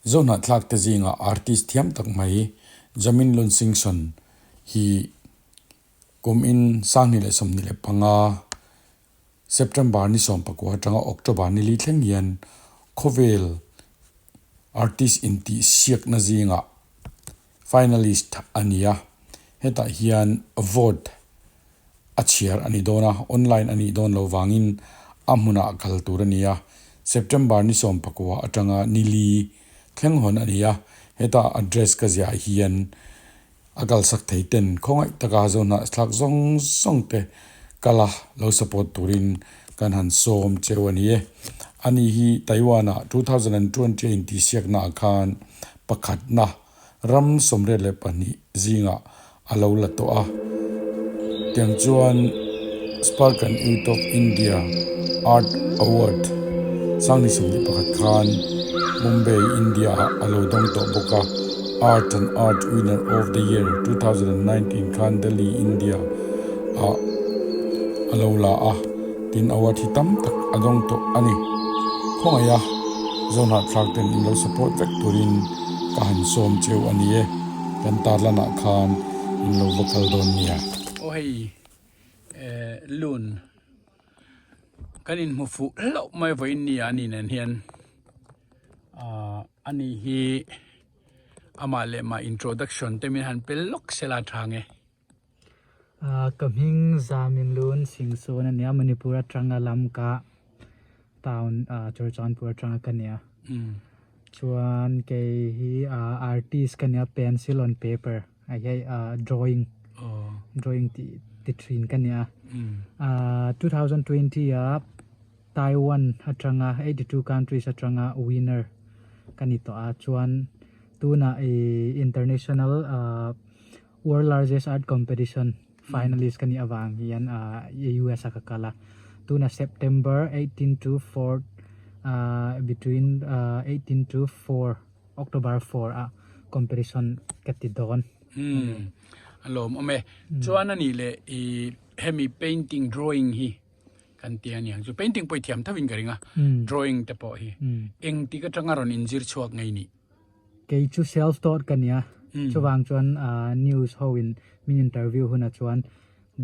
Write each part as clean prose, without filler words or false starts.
Zohnahthlak te zinga artist thiam tak mai Jamin Lunsingson hi kum in 2025 September ni 19 atanga October ni li thleng hian khawvel artist intihsiakna zingah finalist a ni a, hetah hian vote a chhiar a ni dawn a, online a nih dawn loh vangin a hmunah kal tur a ni a, September ni 19 atanga ni li thleng hawn a ni a, heta address ka ziah hian a kalsak thei ten khawngaih taka zohnah thlak zawng zawng te kal a lo support turin kan han sawm cheu a ni e. Ani hi Taiwan ah 2020 a intihsiakna ah khan pakhatna ram 22 zingah a lo la tawh a. Tiang chuan Spark and Youth of India Art Award 2021 khan Mumbai, India ah a lo dawng tawh bawk a. Art and Art Winner of the Year 2019 khan Delhi, India ah a lo la a. Tin award hi tam tak a dawng tawh a ni. Khawngaih a, Zohnahthlak ten in lo support vek turin ka han sawm cheu a ni e. Kan tarlanah khan in lo va kal dawn nia. Aw hei lun kan inhmu fuh hlauh mai vawiin ni a ni nen hian a ni hi amah leh mah introduction te min han pel lawk sela tha nge. Ka hming Zamin Lun Singsawn a nia Manipur atanga Lamka town Churachandpur atanga ka nia. Chuan kei hi artist ka nia pencil on paper a hei drawing drawing tih ti thin ka nia. 2020 a Taiwan atanga 82 countries atanga winner ka ni tawh a chuan tunah international World Largest Art Competition finalist ka nih avang hian US a ka kal a. Tuna September 18 to 4 between 18 to 4 October 4 ah competition ka ti dawn. Hmm. A lawmawm e. Chuan anih leh i hemi painting drawing hi kan ti aniang chu painting pawh i thiam tho in ka ring a. Drawing te pawh hi engtik atanga rawn inzir chhuak ngei nih? Kei chu self taught ka nia. Chuvang chuan news ho in min interview hunah chuan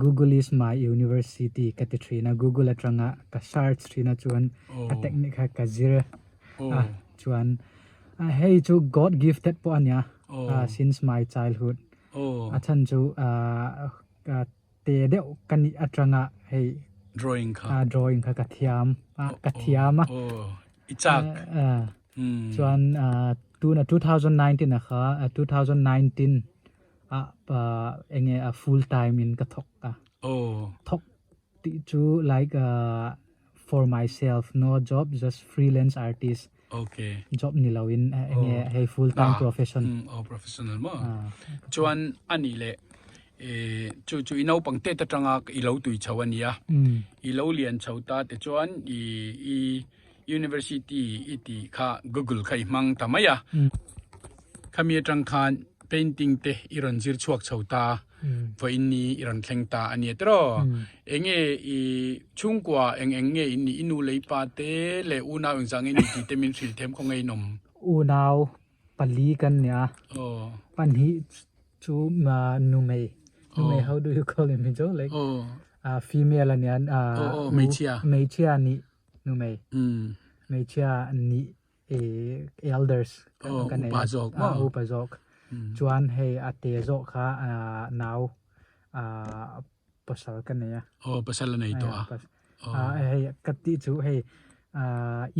Google is my university ka ti thin a, Google atanga ka search thin a chuan a technique kha ka zir a chuan hei chu God gifted pawh a nia since my childhood a chhan chu te deuh ka nih atanga hei drawing kha drawing kha ka thiam a ka thiam a i chak Chuan tuna 2019 a kha 2019 a enge a full time in ka thawk a. Thawk tih chu like for myself no job just freelance artist. Okay. Job ni lo in enge hei full time profession. Oh professional mo. Chuan ani le chu chu i naupang te atanga i lo tui chho ania. I lo lian chho ta te chuan i i University i tih kha Google kha i hmang ta mai a, khami atang khan painting te i rawn zir chhuak chho ta, vawiin ni i rawn thleng ta a nia tiraw? Enge i chhungkua eng eng nge in nih, i nu lei pa te leh unau engzah nge ni tih te min hrilh them khaw ngei nawm? Unau pali kan nia, pahnih chu numei, numei how do you call in Mizo like female a nia, hmeichhia nih Numei. Hmeichhia nih elders kan nei upa zawk maw? Upa zawk. Chuan hei a te zawk kha nau pasal ka nei a. Oh, pasal a nei tawh a. Hei ka tih chu hei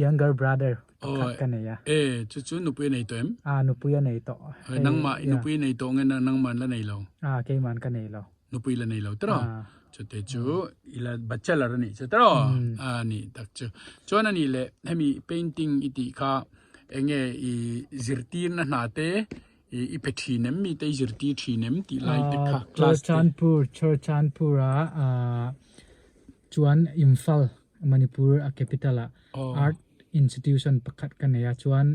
younger brother pakhat ka nei a. E, chu chu nupui a nei tawh em? A, nupui a nei tawh. Nangmah nupui a nei tawh nge nangman la nei lo? A, keiman ka nei lo. Nupui la nei lo tiraw? Chute chu ila bachelor a nih chu tiraw? A nih tak chu. Chuan a nih leh hemi painting i tih kha enge i zirtirna hna te i pe thin em mi te i zirtir thin em tih lai te kha class te. Churchandpur Churchandpur ah chuan Imphal Manipur a capital ah art institution pakhat ka nei a chuan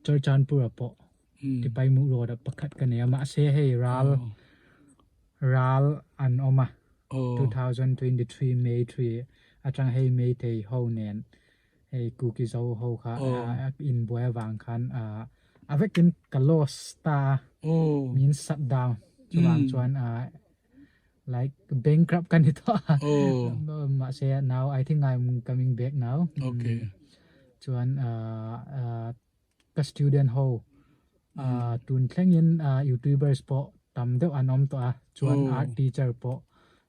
Churchandpur ah pawh Tipaimuk road ah pakhat ka nei a mahse hei ral ral an awm a 2023 May 3 atang hei Meitei ho nen Hei Kuki Zo ho kha in buai avang khan a vekin ka loss ta a. Min shut down chuvang chuan like bankrupt ka ni tawh a. Mahse now I think I'm coming back now. Chuan ka student ho tun thlengin youtubers pawh tam deuh an awm tawh a chuan art teacher pawh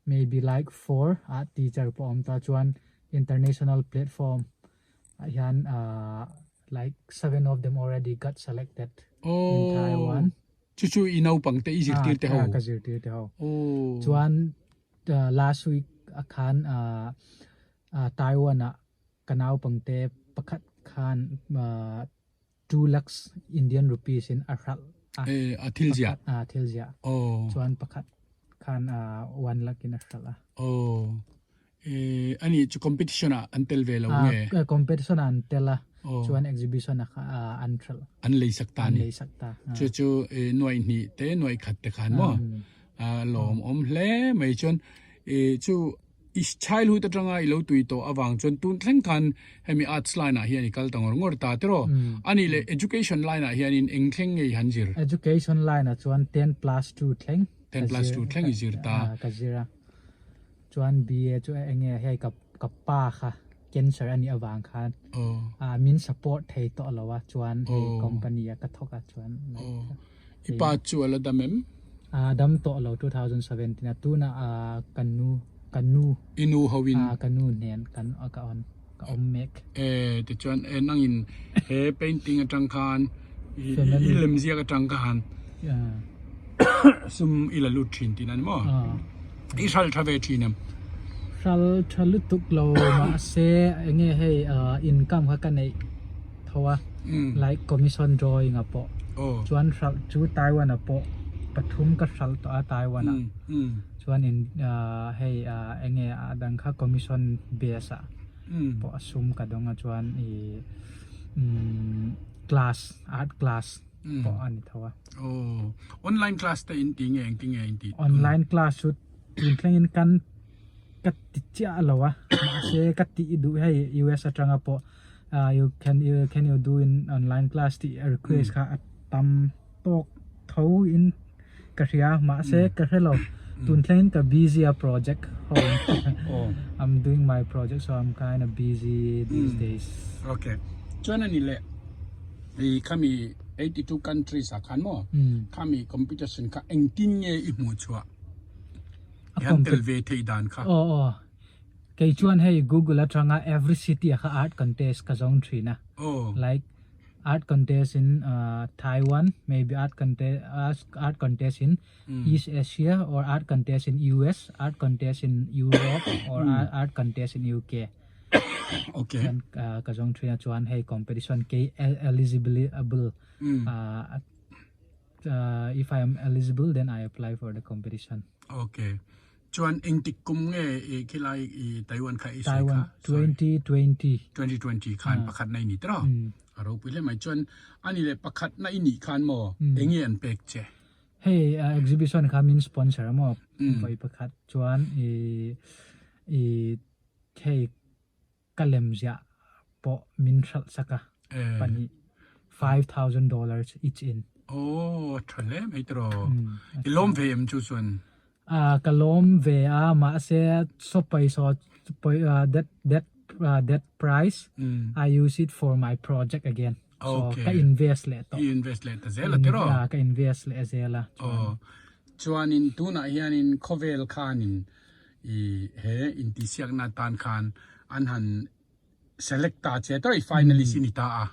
maybe like four art teacher pawh a awm tawh a chuan international platform ah hian like seven of them already got selected in Taiwan. Chu chu i naupang te i zirtir te ho? Ka zirtir te ho. Chuan last week ah khan Taiwan ah Ka naupangte pakhat khan 2 lakhs Indian rupees in a hralh a. Eh, a thil ziah. A thil ziah. Oh. Chuan pakhat khan 1 lakh in a hralh a. Oh. Eh, ani chu competition ah an tel ve lo nge? Competition ah an tel a. Chuan exhibition ah an hralh. An lei sak ta ni. An lei sak ta. Chu chu nuai hnih te nuai khat te khan mo. Lawm awm hle mai chuan chu I childhood atanga i lo tui tawh avang chuan tun thleng khan hemi arts line ah hian i kal ta ngawr ngawr ta tiraw? Anih leh education line ah hianin eng thleng nge i han zir? Education line ah chuan 10+2 thleng 10+2 thleng i zir ta. Ka zir a. Chuan BA chu eng nge hei ka ka pa kha cancer a nih avang khan min support thei tawh lo a chuan hei company ah ka thawk a chuan I pa chu a la dam em? A dam tawh lo 2017 a tunah kan nu ka nu I nu ho in? Ka nu hnen kan ka on ka awm mek. E tichuan e nangin he painting atang khan i lemziak atang khan sum i la lut thin tihna ni maw? I hral tha ve thin em? Hral tha lutuk lo mahse enge hei income kha ka neih tho a like commission drawing ah pawh chuan hralh chu Taiwan ah pawh pathum ka hralh tawh a Taiwan ah chuan in hei enge a dang kha commission base ah pawh a sum ka dawng a chuan ih class art class pawh a ni tho a. Online class te in ti nge engtin nge in tih? Online class chu tun thlengin kan ka ti chiah lo a mahse ka tih duh hei US atanga pawh you can you can you do in online class tih a request kha a tam tawk tho in ka hria mahse ka hre lo tun thlengin ka busy a project ho I'm doing my project so I'm kind of busy these days. Okay chuan ani leh i khami 82 countries ah khan maw khami competition kha engtin nge i hmuh chhuah i han tel ve theih dan kha. Aw aw Kei chuan hei Google atanga every city ah kha art contest ka zawng thin a. Like art contest in Taiwan, maybe art contest art contest in East Asia or art contest in US, art contest in Europe or art contest in UK. Okay. Chuan ka zawng thin a chuan hei competition kei eligible if I am eligible then I apply for the competition. Okay. Chuan engtik kum nge i khilai i Taiwan kha i sawi kha? Taiwan 2020. 2020 khan pakhat na i ni tiraw? A ropui hle mai. Chuan ani leh pakhat na i nih khan maw enge an pek che? Hei exhibition kha min sponsor a maw vawi pakhat chuan i i hei ka lem ziah pawh min hralh sak a pahnih $5,000 each in. Aw tha hle mai tiraw. I lawm ve em chu chuan? Ka lawm ve a mahse saw pawisa that that that price I use it for my project again. So ka invest leh tawh. I invest leh ta zel a tiraw? Ka invest leh zel a. Chuanin tunah hianin khawvel khanin I he intihsiakna atan khan an han select ta che tawh i finalist i ni ta a.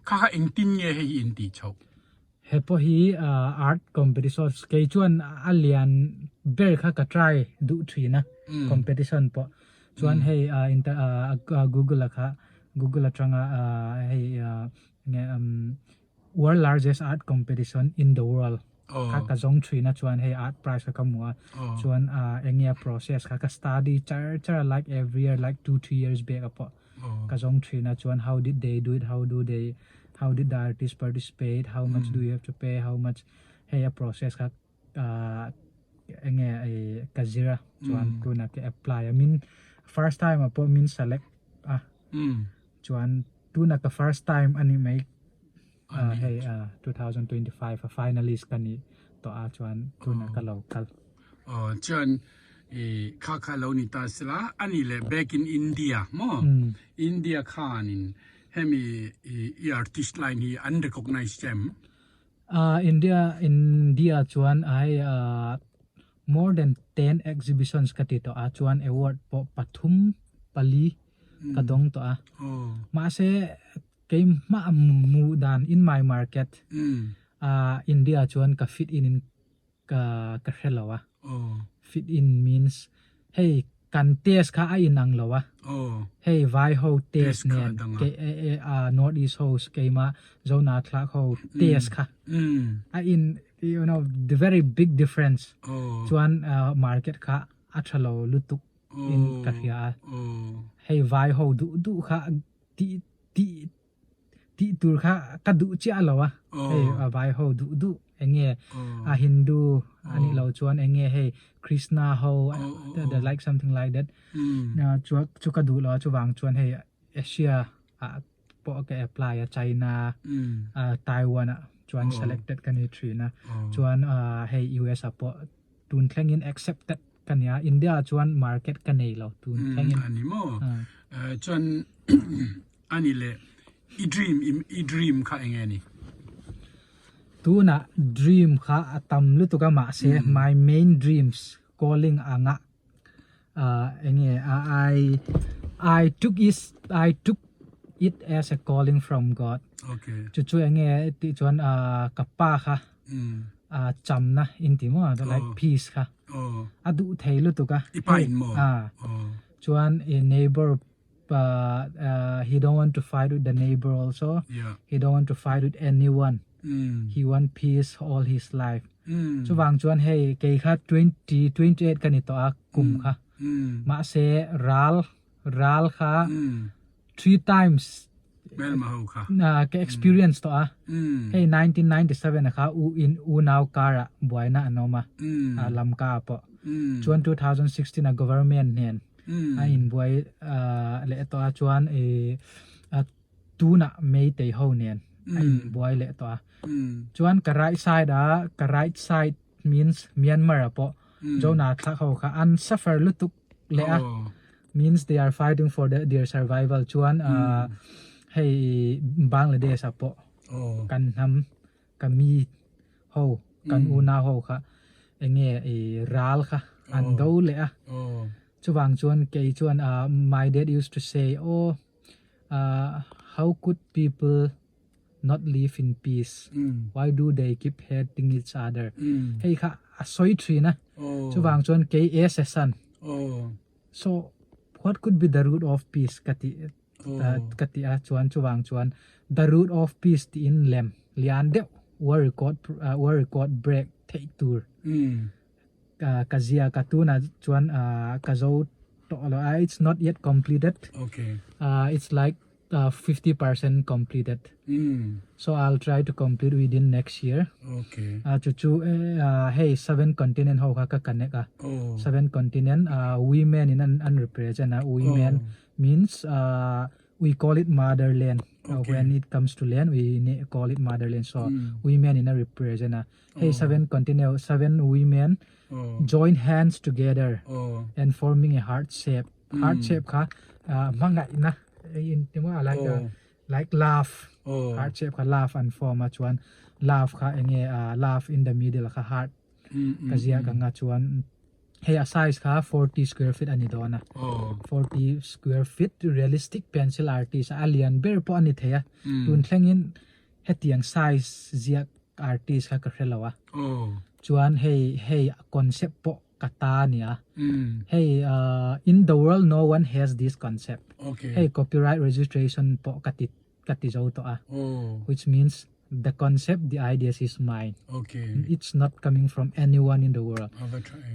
Kha kha engtin nge hei hi intih chhoh? He pawh hi art competition kei chuan a lian ber kha ka try duh thin a competition pawh. Chuan hei google a kha google atanga hei World largest art competition in the world kha ka zawng thin a chuan hei art prize kha ka hmu a chuan eng nge a process kha ka study char char a like every year like 2-3 years back ah pawh ka zawng thin a chuan how did they do it how do they how did the artist participate how much do you have to pay how much hei a process kha eng nge ka zir a chuan tunah ka apply a min first time ah pawh min select a. Chuan tuna ka first time ani mai hei 2025 a finalist ka ni tawh a chuan tuna ka lo kal. Aw chuan i kha kha lo ni ta sela ani leh back in India maw India khanin hemi i artist line hi an recognize che em? India India chuan ai more than 10 exhibitions ka ti tawh a chuan award pawh pathum pali ka dawng tawh a. Mahse keimah hmuh dan in my market India chuan ka fit in in ka ka hre lo a. Fit in means hei kan taste kha a inang lo a. Hei vai ho taste nen ke North East ho keimah Zona thlak ho taste kha a in you know the very big difference chuan market kha a tha lo lutuk in ka hria a. Hei vai ho duh duh kha ti ti tih tur kha ka duh chiah lo a hei vai ho duh duh enge a Hindu ani lo chuan enge hei Krishna ho the like something like that chu chu ka duh lo a chuvang chuan hei Asia ah pawh ka apply a China Taiwan ah chuan selected ka ni thin a chuan hei US ah pawh tun thlengin accepted ka nia India ah chuan market ka nei lo tun thlengin ani maw chuan ani leh i dream i dream kha enge ni? Tunah dream kha a tam lutuk a mahse my main dreams calling anga enge I I took is I took it as a calling from God okay chu chu enge tih chuan ka pa kha chamna in ti maw like peace kha a duh thei lutuk a i pa in maw chuan i neighbor he don't want to fight with the neighbor also he don't want to fight with anyone he want peace all his life chuvang chuan hei kei kha 20 28 ka ni tawh a kum kha mahse ral ral kha three times ka experience tawh a hei 1997 kha u in unau kara buaina an awm a lamka pawh chuan 2016 a government nen a inbuai leh tawh a chuan tunah Meitei ho nen a inbuai leh tawh a chuan ka right side a ka right side means Myanmar ah pawh Jonah thlak ho kha an suffer lutuk leh a means they are fighting for the, their survival chuan hei Bangladesh ah pawh kan hnam ka mi ho kan unau ho kha enge i ral kha an do leh a chuvang chuan kei chuan my dad used to say oh how could people not live in peace why do they keep hating each other hei kha a sawi thin a chuvang chuan kei as a son so what could be the root of peace ka ti ka ti a chuan chuvang chuan the root of peace tiin lem lian deuh world record world record break theih tur ka zia ka tuna chuan ka zo tawh lo a it's not yet completed okay it's like 50% completed so I'll try to complete within next year okay chu chu hei seven continent ho kha ka connect a seven continent women in an an represent a women means we call it motherland when it comes to land we call it motherland so women in a represent a hei seven continent seven women join hands together and forming a heart shape heart shape kha hmangaihna in ti maw like like love heart shape kha love an form a chuan love kha enge love in the middle kha heart ka ziak anga chuan hei a size kha 40 square feet ani dawn a 40 square feet realistic pencil artist a lian ber pawh ani thei a tun thlengin hetiang size ziak artist kha ka hre lo a chuan hei hei concept pawh ka ta ani a hei in the world no one has this concept hei copyright registration pawh ka ti ka ti zo tawh a which means the concept the ideas is mine it's not coming from anyone in the world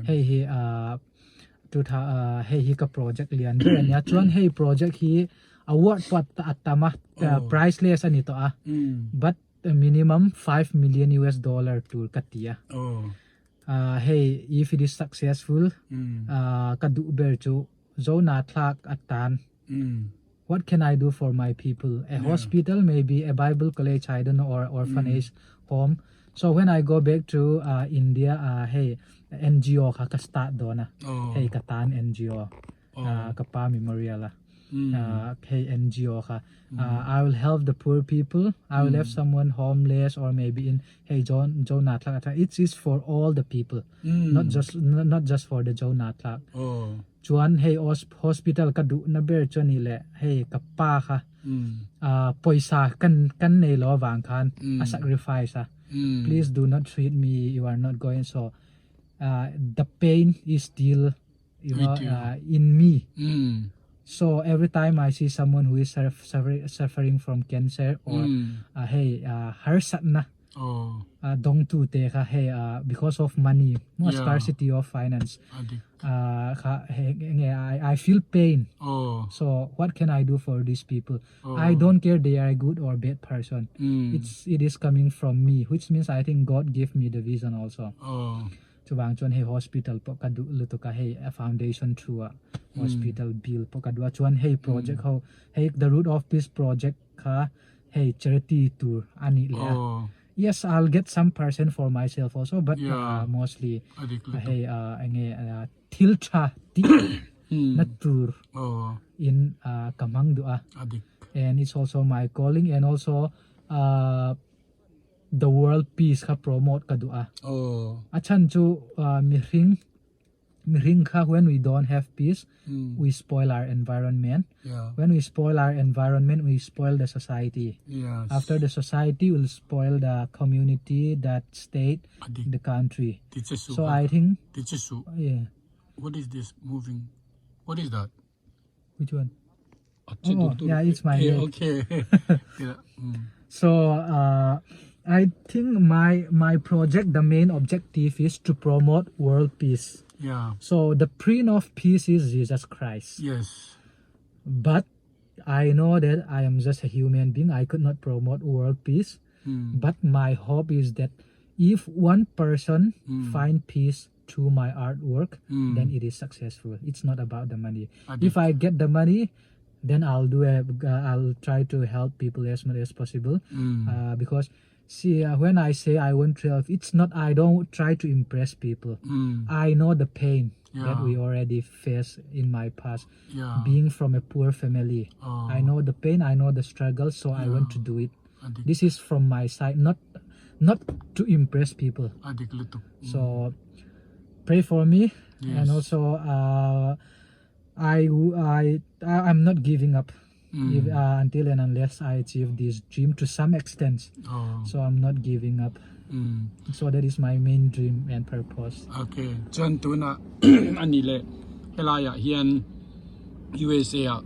hei hi tu tha hei hi ka project lian ber ania chuan hei project hi award pawh a tam a priceless ani tawh a but minimum 5 million US dollar tur ka ti a hei if it is successful ka duh ber chu zona thlak atan. What can I do for my people? A hospital, maybe a Bible college, I don't know, or orphanage home. So when I go back to India, hei NGO kha ka start dawn a, hei ka tan NGO, ka pa memorial a, hei NGO kha. I will help the poor people, I will help someone homeless or maybe in hei John Jonah thlak atha. It is for all the people, not just not just for the Jonah thlak. Chuan hei hospital ka duh na ber chu ani leh hei ka pa kha pawisa kan kan nei lo avang khan a sacrifice a please do not treat me you are not going so the pain is still you know in me so every time I see someone who is suffering from cancer or hei harsatna dawngtu te kha hei because of money maw scarcity of finance kha hei enge I feel pain so what can I do for these people I don't care they are good or bad person it's it is coming from me which means I think God give me the vision also chuvang chuan hei hospital pawh ka duh lutuk a hei a foundation thu ah hospital bill pawh ka duh a chuan hei project ho hei the root of peace project kha hei charity tur a nih leh a yes I'll get some percent for myself also but uh, mostly hei uh, enge uh, thil tha ti na tur in uh, ka hmang duh a and it's also my calling and also uh, the world peace kha promote ka duh a a chhan chu uh, mihring Mihring kha when we don't have peace, we spoil our environment. When we spoil our environment, we spoil the society. After the society will spoil the community, that state, the country. So I think yeah. What is this moving? What is that? Which one? Oh, yeah, it's my leg. Okay. Yeah. So I think my my project, the main objective is to promote world peace. So the Prince of Peace is Jesus Christ. But I know that I am just a human being. I could not promote world peace. But my hope is that if one person find peace through my artwork, then it is successful. It's not about the money. If I get the money, then I'll do a, I'll try to help people as much as possible. Because see, when I say I want to help, it's not I don't try to impress people. I know the pain that we already face in my past. Being from a poor family, I know the pain, I know the struggle, so I want to do it. This is from my side, not not to impress people. So pray for me, and also I I I'm not giving up if, until and unless I achieve this dream to some extent. So I'm not giving up. So that is my main dream and purpose. Okay. Chuan tuna ani le helaiah hian USA ah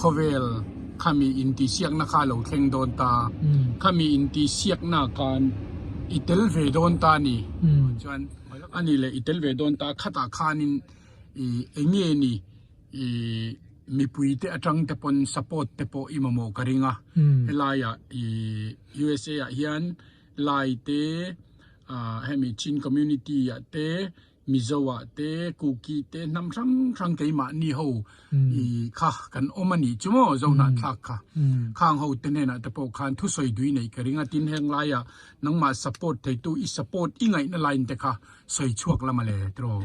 khawvel khami intihsiakna kha a lo thleng dawn ta. Khami intihsiakna khan i tel ve dawn ta a ni. Chuan ani le i tel ve dawn ta khatah khanin i eng nge ni i mipui te atang te pawn support te pawh i mamawh ka ring a. Helaiah i USA ah hian Lai te hemi Chin community ah te Mizo ah te Kuki te hnam hrang hrang keimahni ho i kha kan awm a nih chu maw Zohnahthlak kha khang ho te hnenah te pawh khan thusawi dui neih ka ring a tin heng laiah nangmah support theitu i support i ngaihna line te kha sawi chhuak lam a le tiraw.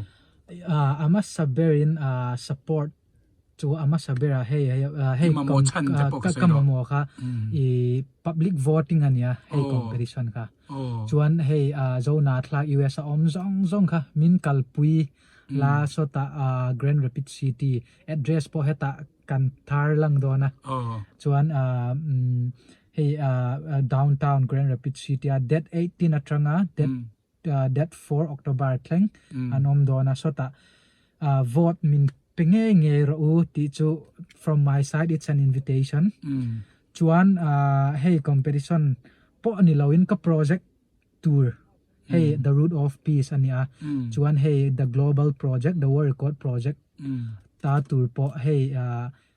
A hmasa berin support Chu a hmasa berah hei hei ka mamawh kha i public voting a nia hei competition kha chuan hei Zona thlak US a awm zawng zawng kha min kalpui la sawtah Grand Rapids City address pawh hetah kan thar lang dawn a chuan hei downtown Grand Rapids City a date 18 atanga date Date 4 October thleng an awm dawn a sawtah vote min pe ngei ngei rawh u tih chu from my side it's an invitation chuan hei competition pawh ni loin ka project tur hei the root of peace a nia chuan hei the global project the world record project ta tur pawh hei.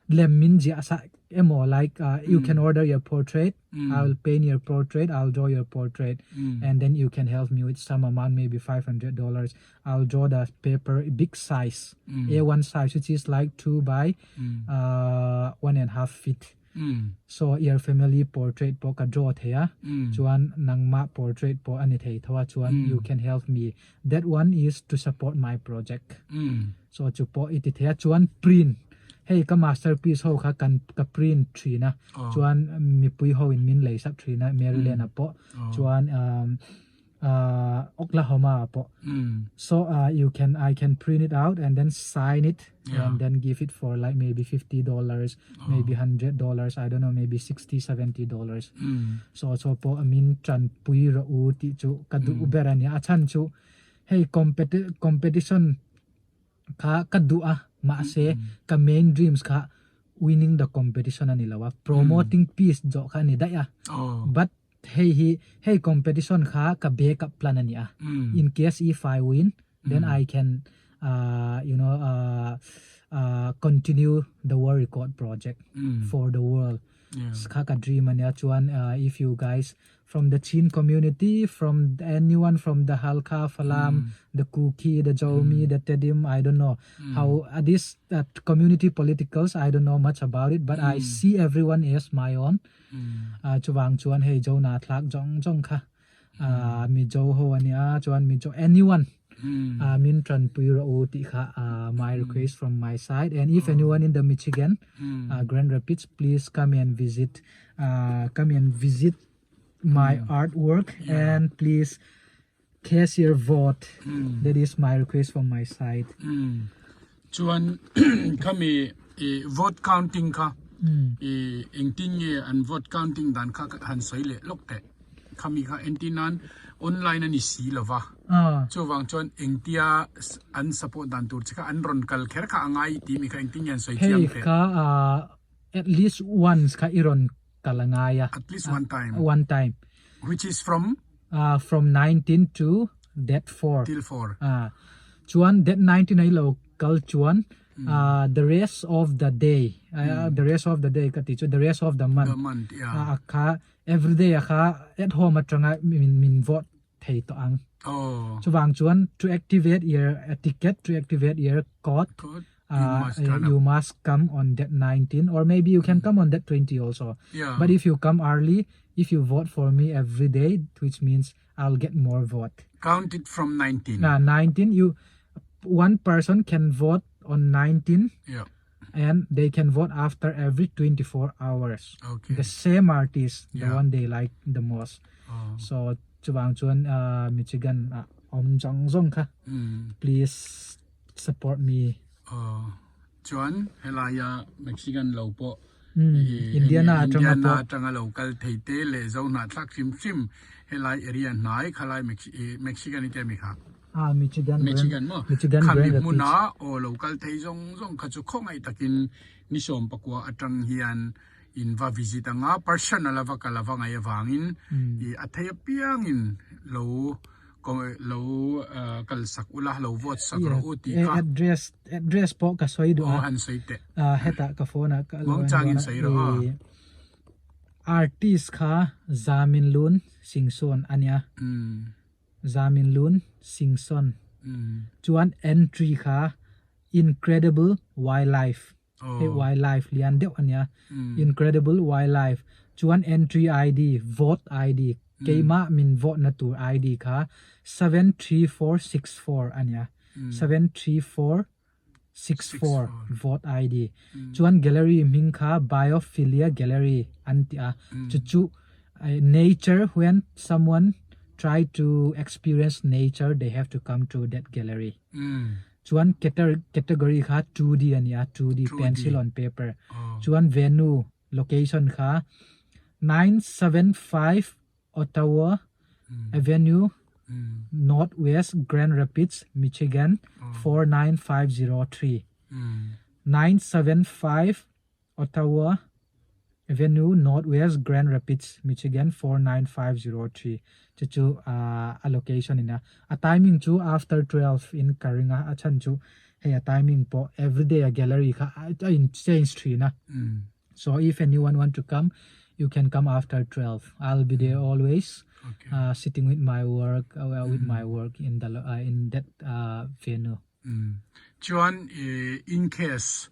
Lem min ziah sak emaw like you can order your portrait, I will paint your portrait, I will draw your portrait and then you can help me with some amount maybe $500. I will draw the paper big size, A1 size which is like 2 by 1.5 feet. So your family portrait pawh ka draw thei a, chuan nangmah portrait pawh a ni thei tho a, chuan you can help me. That one is to support my project. So chu pawh i ti thei a, chuan print hei ka masterpiece ho kha kan ka print thin a, chuan mipui ho in min lei sak thin a Maryland ah pawh chuan Oklahoma ah pawh. So you can I can print it out and then sign it and then give it for like maybe $50 maybe $100 I don't know maybe 60 $70. So chu pawh min tanpui rawh u tih chu ka duh ber a ni a chhan chu hei competition kha ka duh a mahse ka main dreams kha winning the competition a ni lo a promoting peace zawh kha a ni daih a but hei hi hei competition kha ka backup plan a ni a in case if I win then I can uh, you know uh, uh, continue the world record project for the world kha ka dream a nia chuan if you guys from the Chin community from anyone from the Halkha Falam the Kuki the Zomi the Tedim I don't know how this community politicals I don't know much about it but I see everyone as my own chuwang chuan hei zo na thlak jong jong kha Mizo ho ania chuan Mizo anyone min tran pui ro u ti kha my request from my side and if anyone in the Michigan Grand Rapids please come and visit come and visit my artwork and please cast your vote that is my request from my side. Chuan khami i vote counting kha i engtin nge an vote counting dan kha han sawi leh lawk teh. Khami kha entir nan online a ni si lova chuvang chuan engtia an support dan tur che kha an rawn kal kher kha a ngai tih mi kha engtin nge an sawi chiang teh. Hei kha at least once kha i rawn kal a ngai a. At least one time. One time. Which is from? From 19 to date 4. Till 4. Chuan date 19 a i lo kal chuan the rest of the day the rest of the day ka tih chu the rest of the month The month, yeah. A kha everyday a kha at home atanga min min vote thei tawh ang. Oh. Chuvang chuan to activate your ticket to activate your code Code, you must turn up. you must come on that 19 or maybe you can come on that 20 also. Yeah. But if you come early, if you vote for me every day, which means I'll get more vote. Count it from 19. 19 you one person can vote on 19 Yeah. and they can vote after every 24 hours. Okay. The same artist, the Yeah. one they like the most. Oh. So chuvang chuan Michigan ah awm zawng zawng kha please support me. Oh. Chuan helaia Mexican lo pawh Indiana atanga Indiana pawh atanga lo kal thei te leh Zohnahthlak hrim hrim helai area hnai khalai Mexican i te mi kha. Ah Michigan Michigan maw? Michigan Khami Grand Rapids. hmuna aw lo kal thei zawng zawng kha chu khawngaih takin ni sawm pakua atang hian in va visit anga personal a va kal ava ngaih avangin i a thei apiangin lo lo kal sak ula lo vote sak rawh u tih kha. Address address pawh ka sawi duh a. Aw han sawi teh. Hetah ka phone ah ka lo Muang changin sawi rawh aw. Artist kha Zamin Lun Singson ania. Zamin Lun Singson. Chuan entry kha Incredible Wildlife. Hei wildlife lian deuh ania. Incredible Wildlife. Chuan entry ID, vote ID, keimah min vote na tur ID kha 73464 ania. 73464 vote ID. Chuan gallery hming kha Biophilia Gallery an ti a. Chu chu nature when someone try to experience nature they have to come to that gallery. Chuan category kha 2D a ni a, 2D, pencil on paper. Chuan venue, location kha 975 Ottawa Avenue, Northwest Grand Rapids, Michigan 49503. 975 Ottawa Avenue, Northwest Grand Rapids, Michigan 49503 chu chu a location in a. A timing chu after 12 in ka ring a, a chhan chu Hei a timing pawh everyday a gallery kha a in change thin a. So if anyone want to come you can come after 12 I'll be there always uh, sitting with my work uh, with my work in the uh, in that uh, venue. Chuan in case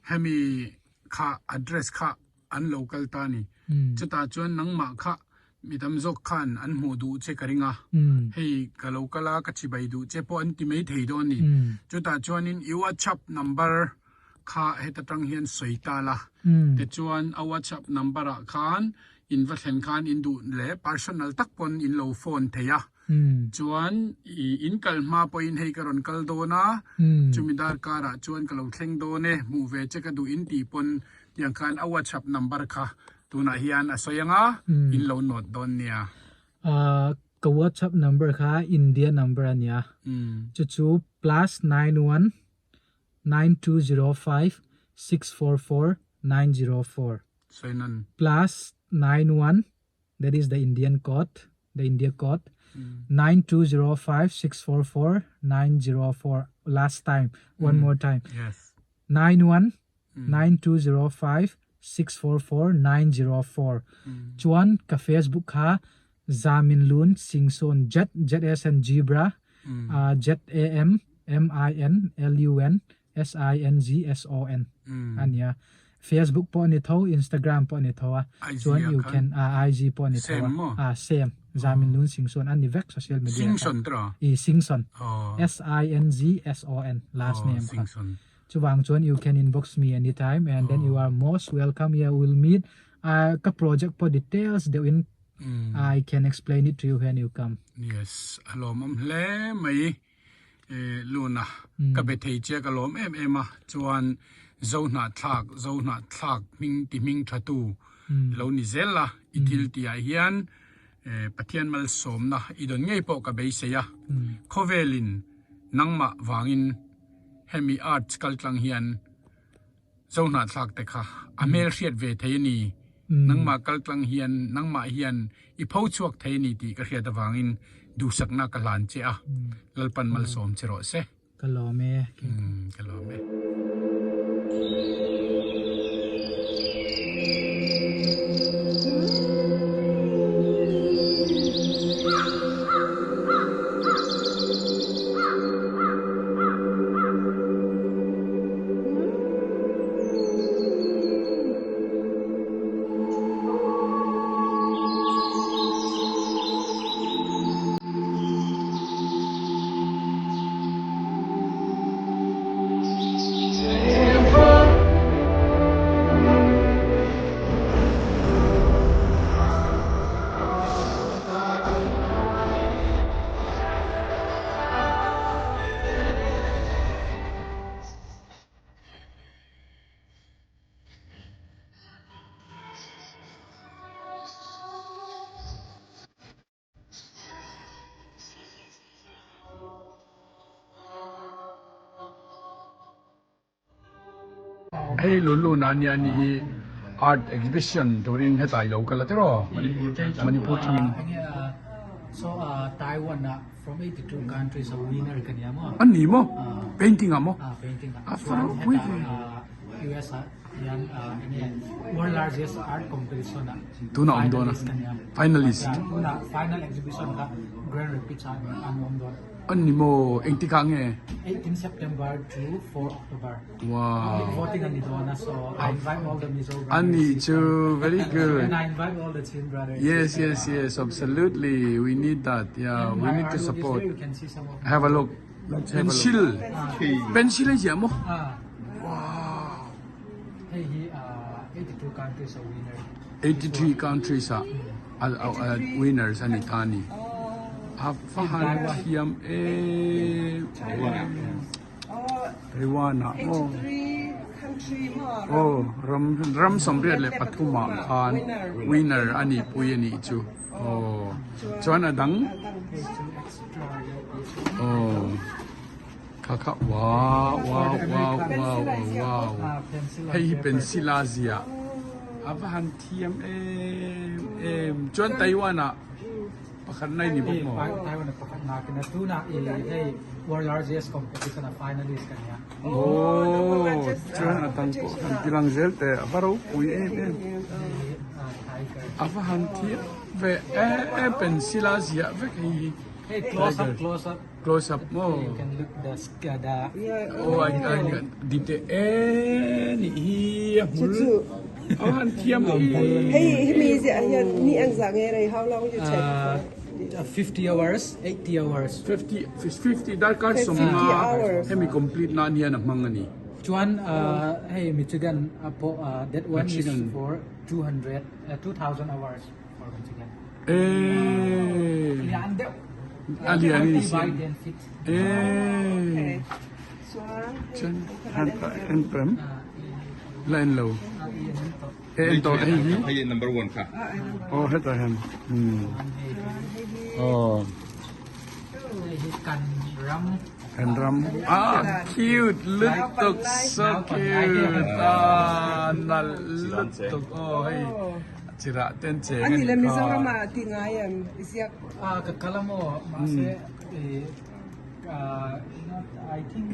hemi kha address kha an lo kal ta ni. Chutah chuan nangmah kha mi tam zawk khan an hmuh duh che ka ring a, hei ka lo kal a ka chibai duh che pawh an ti mai thei dawn a ni. Chutah chuanin i WhatsApp number kha heta tang hian sawi ta la, tichuan a WhatsApp number ah khan in va thlen khan in duh leh personal tak pawn in lo phone thei a. Chuan i in kal hma pawhin hei ka rawn kal dawn a, chumi darkar ah chuan ka lo thleng dawn e, hmuh ve che ka duh in tih pawn tiang khan a WhatsApp number kha tunah hian a sawi ang a, in lo note dawn nia. Ka WhatsApp number kha India number a nia, chu chu +91 9205 644 904. Sawi nan. +91 that is the Indian code the India code 9205 644 904 last time one more time yes 91 9205 644 904 chuan ka Facebook kha Zamin Lun Singson Z Z S N Zebra Z A M M I N L U N S I N G S O N ania Facebook pawh ni tho Instagram pawh ni tho a chuan you can a IG pawh ni tho a a same Zamin Lun Singson ani vek social media Singson tra i Singson S I N G S O N last name kha chuvang chuan you can inbox me anytime and then you are most welcome here we'll meet uh, ka project pawh details deuhin I can explain it to you when you come yes alawm am hle mai Luna, ka be thei che ka lawm em em a, chuan Zohnahthlak, Zohnahthlak hming ti hming tha tu lo ni zel la, i thil tih ah hian Pathian malsawmna i dawn ngei pawh ka beisei a, khawvelin nangmah vangin hemi arts kaltlang hian Zohnahthlak te kha a hmel hriat ve thei a ni. Nangmah kaltlang hian nangmah hian i pho chhuak thei a ni tih ka hriat avangin duhsakna ka hlan che a, Lalpan malsawm che rawh se. Ka lawm e. Ka lawm e. Hei Luluna ania ni hi art exhibition turin hetlai lo kal a tiraw Manipur tangin. A ni maw? Painting ah maw? A fa ropui ve. Tunah awm dawn a finalist. A ni maw? Engtikah nge? Wow. A nih chu very good. Yes yes yes absolutely we need that yeah we need to support. Have a look. Pencil. Pencil a ziah maw? Wow. 83 countries ah winners a ni ta a ni. A va han thiam em em. Taiwan ah maw aw ram ram 83 ah khan winner a nih pui a nih chu aw chuan a dang aw kha kha wow wow wow wow wow hei hi pencil a ziah a va han thiam em em chuan Taiwan ah. Pakhat na i ni bawk maw? Taiwan a pakhat na kina tuna i hei world largest competition a finalist kan nia. Oh, chuan a dang pawh han ti lang zel teh a va ropui em em. A va han thiam ve e e pencil a ziah vek hei hi. Hey, close up, close up. Close up maw? You can look the the Oh, I I dite e nih hi a hmul. A va han thiam em. Hei hemi ziah hian ni ang zah nge rei how long you check for? 50 hours, 80 hours. 50 50 darkar sawmnga hemi complete nan hian a hmang a ni. Chuan hei Michigan a pawh that one is for 200 2000 hours for Michigan. Eh. Lian deuh. A lian in 30 by 10 feet. Eh. Chuan han en pem. La en lo. En tawh hei hi. Hei number 1 kha. Oh hetah hian. Oh. Kan ram. Kan ram. Ah cute lutuk so cute. Ah nalh lutuk. Oh hei chirah ten cheng ani le Mizoram ah ti ngai em ziak. Ah ka kal a maw mahse I think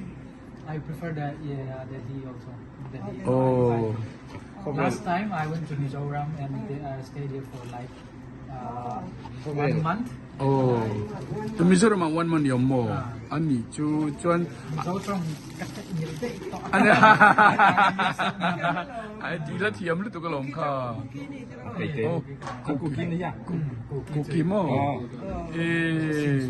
I prefer the yeah Delhi also. Delhi. Oh. Last time I went to Mizoram and uh, stayed here for like uh, one month. Oh. To Mizoram ah one month yom maw? Ani chu chuan Mizo tawng ka theih ngil daih tawh. Ani ai ti la thiam lutuk alawm kha. Oh, kuki kuki maw? Eh.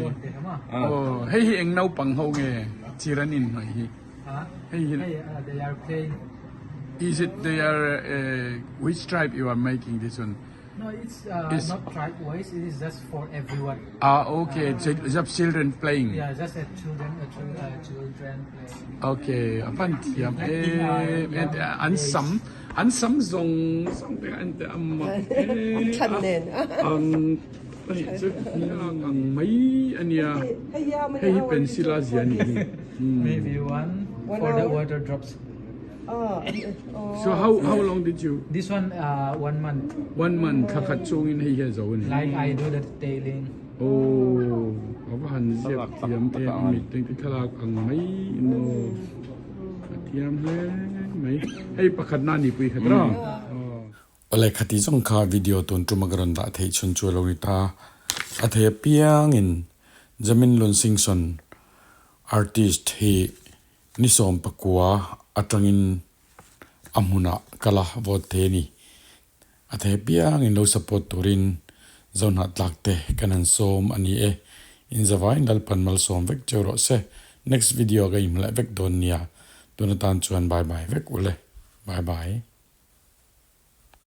Oh, hei hi eng naupang ho nge chir an inhnawih hi? Hei hi they are playing. Is it they are uh, which tribe you are making this one? No, it's, uh, it's not tribe wise. It is just for everyone. Ah, okay. Uh, just children playing. Yeah, just a children, a uh, children playing. Okay, avan thiam em em an sam an sam zong zong te an te am an than nen ang hei chu ang mai ania hei hi pencil a zia ni hi Maybe one for the water drops. So how how long did you? This one uh, one month. One month thla khat chungin hei hi a zo ani. Like I do the tailing. Oh, a va han ziak thiam em a mit te thlalak ang mai emaw a thiam hle mai. Hei pakhat na ni pui khat rawh. Awle khati zawng kha video tun tum a ka rawn dah theih chhun chu a lo ni ta. A thei apiangin Jamin Lunsingson artist hi ni 19 atangin a hmunah kal a vote thei a ni. A thei apiangin lo support turin Zohnahtlak te kan han sawm a ni e. Inzavain Lalpan malsawm vek cheu rawh se. Next video ka inhmleh vek dawn nia. Tun atan chuan bye bye vek ule. Bye bye.